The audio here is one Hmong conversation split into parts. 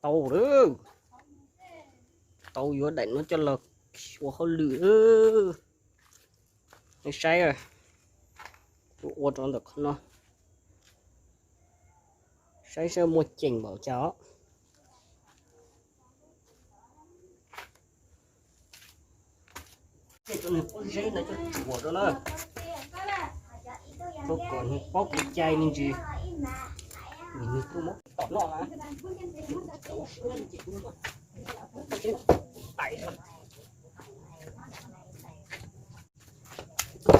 tau lawm. Tau yuav daim no coj los ua hauj lwm. Nej saib, kuv ua rau ntawm qhov no, saib saib muaj ceem npaum cas os. Tej cov niag pob zeb no coj tsuam rau na, rau kom nws paub kev cai me ntsis, vim nws tuaj muab tom noj na.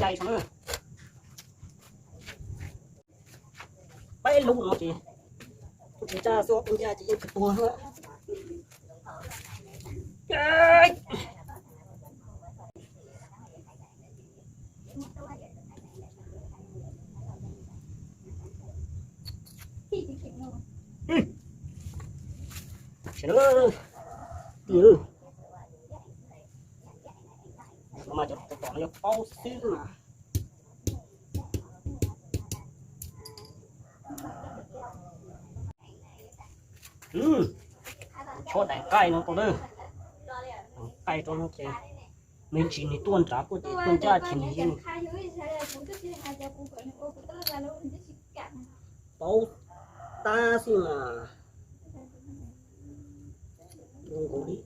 Cai, peb lub no ces, tus tsis tsa xua tus ncaj ces yeej tsis tuag. Mas cov tom no yog paub xwb mas. Tshuab daim nqaij no tau lawm. Nqaij rau no ces me ntsis nws tuaj nrad tuaj ces tuaj ncaj ces nws yeej paub tab xwb mas. Zoo nkaus li,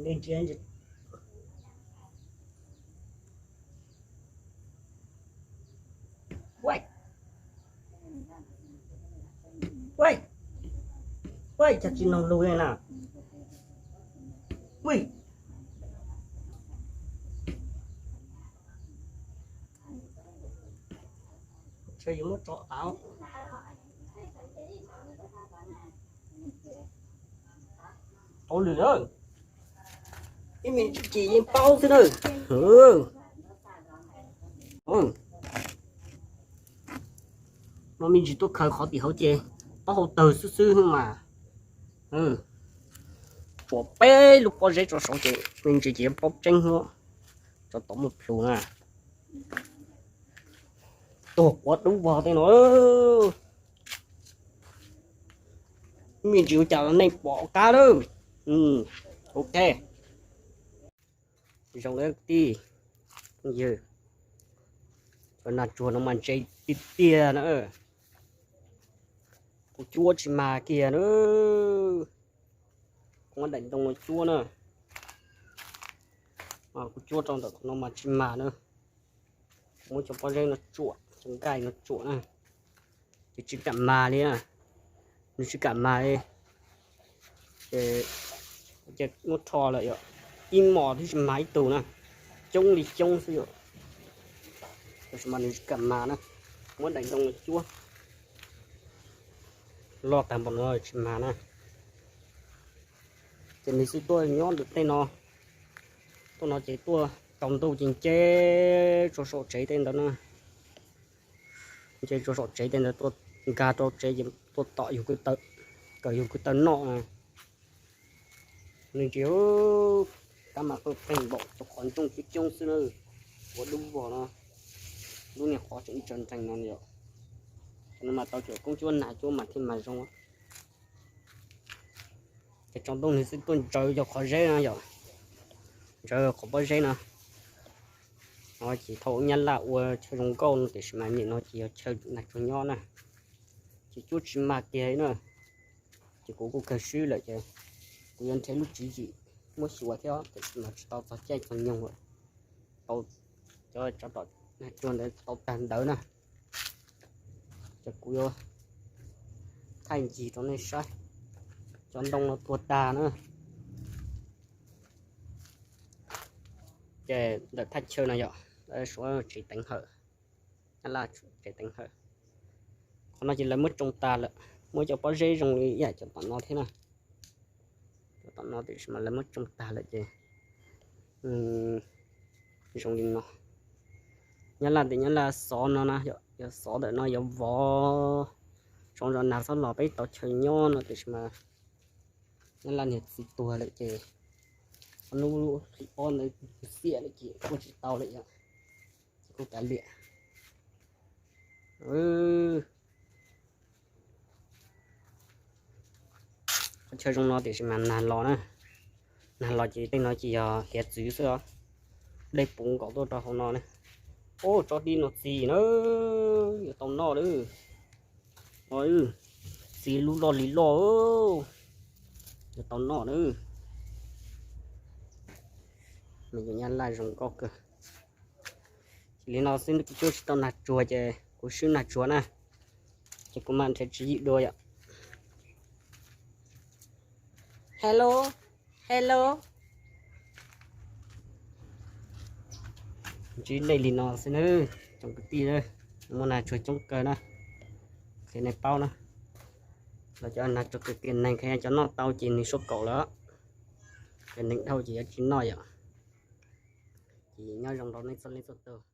me ntsis Ua, ua, cas tsis noog lus li na. Ui, ntshe yuav muab tso av. Tau lwm na. Ib me ntsis ces yeej paub xwb na. Muaj me ntsis tuaj khaws qhov tim hauv ces taub hau tawg xwb xwb mas. Tsuam peb lub pob zeb tso saud ces me ntsis ces paub tseeb huab. Tso tau muaj plhus na. Tuag quav dub vog tej no. Me ntsis ua cas nej pom qab lawm. Ok. Zoo li tij, yawg, cov nag tsuag no mas ntse tiag tiag na. Kuv cuab tsis mag kiag na. Kuv muab daim ntoo no cuab na. Kuv cuab rau ntawm no mas tsis mag na. Kuv muab cov pob zeb no tsuam, cov nqaij no tsuam na. Ces tsis kam mag li na. Nws tsis kam mag li. Ces muab rho lawm yom, ib hmos twb tsis mag ib tug na, coob li coob xwb yom. Tab sis mas nws tsis kam mag na, muab daim ntoo no cuab loj tag npaum no tsis mag na. Ces nws xwb tuaj nyob ntawm tej no, tuaj no ces tuaj tsaus ntuj ces nce tsuas saum tsev tej ntawd na. Nce tsuas saum tsev tej ntawd tuaj nkag rau tsev ces tuaj tom yus kwv taw, kawm yus kwv taw noj na. Nws ntsia tab mas qeeg npaum cov qhov ntsooj coob coob xwb na. Ua dub vog no, lub niag qhov tseem ib tsaws nreeg no yom. Cov no mas tau cov koob cuab nag cuab mas thiaj mas zoo. Ces tsaus ntuj nws xwb tuaj ntsaws cov qhov zeb no yom, ntsaws qhov pob zeb no. No ces thaum nyab laj ua chaw zoo nkauj no tiam sis mas nim no ces yog chaw nag tsuag nyob na. Ces cuab tsis mag kiag na. Ces kuv kuj kawg swb lawm ces kuv yuav nrhiav lub tswv yim muab xyuas thiab tiam sis mas tsis tau txog caij txog nyoog lawm. Tau cov tsov tom nag tsuag ntawd tau tag ntawd na. Ces kuv yuav thaij ncig rau nej saib. Cov ntoo no tuag tag na. Ces ntawm thaj chaw no yom, lawv suav tsev teev hawm, nyab laj tsev teev hawm. Qhov no ces lawv muab tsoo tag lawm, muab cov pob zeb zoo li ib yam cov tom no thiab na. Cov tom no tiam sis mas lawv muab tsoo tag lawm ces zoo li no. Nyab laj tias nyab laj xov no na, yog xov ntawm no yuav vov, tsaus ntuj nag txhob los peb tau chaw nyob no tiam sis mas nyab laj niag txiv tuag lawm ces ob hnub hli ob ntawd xiam lawm ces ua tsis tau lawm yom. Ces kuj kav liam. Ces kuj kav liam. Chaw zoo no tiam sis mas nag los na, nag los ces tej no ces yog hiav txwv xwb os. Dej puv nkaus tuaj rau hauv no na. Ub, tsob dib no txi na, yuav tau noj lawm. Txi lub loj li loj, yuav tau noj na. Nws yuav nyab laj zoo nkauj kawg. Ces li no xwb, kuv cuab tsis tau nag tsuag ces kuv swb nag tsuag na, ces kuv mam nrhiav tswv yim dua yom. Hello, hello. Ntsib nej li no xwb nawb tsoom kwv tij, muaj nag tsuag coob kawg na. Qhia nej paub na, los cov nag tsuag kiag kiag neeg, qhia cov noj tau ces nws suab kaum lawm, qhia neeg dhau ces yuav tsis noj yom. Ces nyob zoo rau nej txhua leej txhua tus.